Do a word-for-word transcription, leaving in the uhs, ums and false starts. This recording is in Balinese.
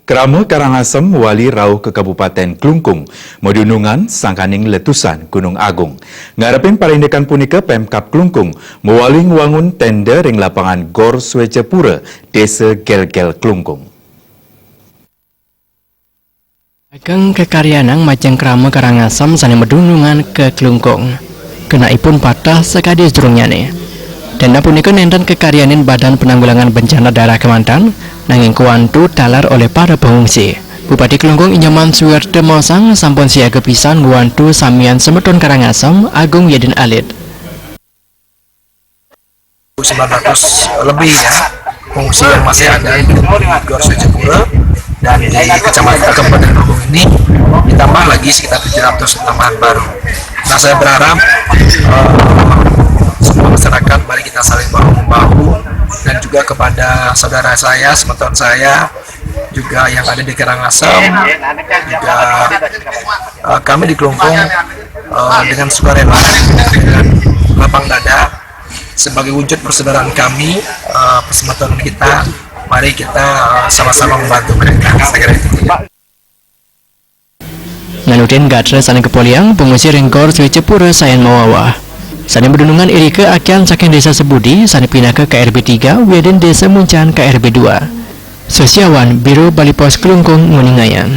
Krama Karangasem mawali rauh ka Kabupaten Klungkung, madunungan sangkaning letusan Gunung Agung. Ngarepin parindikan punika Pemkab Klungkung mawali ngwangun tenda ring lapangan Gor Swecapura, Desa Gelgel Klungkung. Ageng kakaryanang majeng krama Karangasem sane madunungan ka Klungkung. Genahipun pateh sakadi sadurungnyane. Tenda punika nenten kakaryanin Badan Penanggulangan Bencana Daerah kemanten, nanging kawantu taler olih para pengungsi. Bupati Klungkung I Nyoman Suwerta maosang sampun siaga pisan ngwantu samian semeton Karangasem, agung wiadin alit. Sembilan ratus lebih, ya, pengungsi yang masih ada di Gor Swecapura dan di Kecamatan, Kabupaten Klungkung ini, ditambah lagi sekitar tujuh ratus tambahan baru. Nah, saya berharap, eh, semua masyarakat, mari kita saling bahu-membahu, dan juga kepada saudara saya, semeton saya, juga yang ada di Karangasem, juga, eh, kami di Klungkung, eh, dengan sukarela, dengan lapang dada, sebagai wujud persaudaraan kami, eh, persaudaraan kita, mari kita, eh, sama-sama membantu mereka. Saya kira itu. Nganutin gatra sane kapoliang, pengungsi ring Gor Swecapura sayan mawawah. Sane madunungan irika akian saking Desa Sebudi, sane pinaka K R B tiga, wiadin Desa Muncan K R B dua. Sosiawan, Biro Bali Pos Klungkung nguningayang.